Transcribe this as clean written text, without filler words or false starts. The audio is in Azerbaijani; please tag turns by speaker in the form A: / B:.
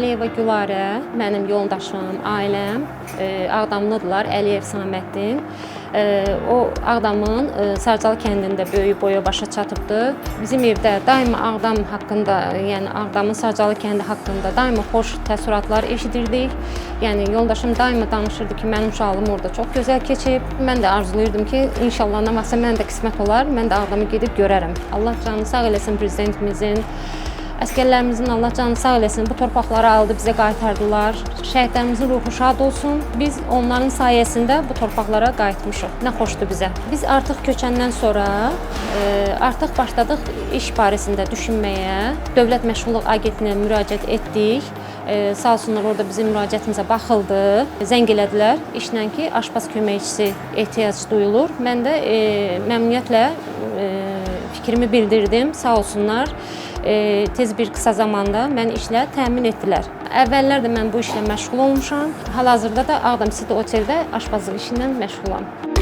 A: Əliyeva Gülarə, mənim yoldaşım, ailəm Ağdamlıdırlar, Əliyev Saməddin. O Ağdamın Sarcalı kəndində böyüyüb boya başa çatıbdı. Bizim evdə daima Ağdam haqqında, yəni Ağdamın Sarcalı kəndi haqqında daima xoş təəssüratlar eşidirdik. Yəni yoldaşım daima danışırdı ki, mənim uşaqlığım orada çox gözəl keçib. Mən də arzulayırdım ki, inşallah nə vaxtsa mən də qismət olar, mən də Ağdamı gedib görərəm. Allah canını sağ eləsin prezidentimizin. Əsgərlərimizin Allah canını sağ eləsin, bu torpaqları aldı, bizə qaytardılar. Şəhidlərimizin ruhu şad olsun. Biz onların sayəsində bu torpaqlara qayıtmışıq. Nə xoşdur bizə. Biz artıq köçəndən sonra artıq başladıq iş barəsində düşünməyə. Dövlət Məşğulluq Agentliyinə müraciət etdik. Sağ olsunlar, orada bizim müraciətimizə baxıldı. Zəng elədilər işlə ki, aşpaz köməkçisi ehtiyac duyulur. Mən də məmnuniyyətlə fikrimi bildirdim. Sağ olsunlar. Tez bir qısa zamanda məni işlə təmin etdilər. Əvvəllər də mən bu işlə məşğul olmuşam. Hal-hazırda da Ağdam City Oteldə aşpazlıq işi ilə məşğulam.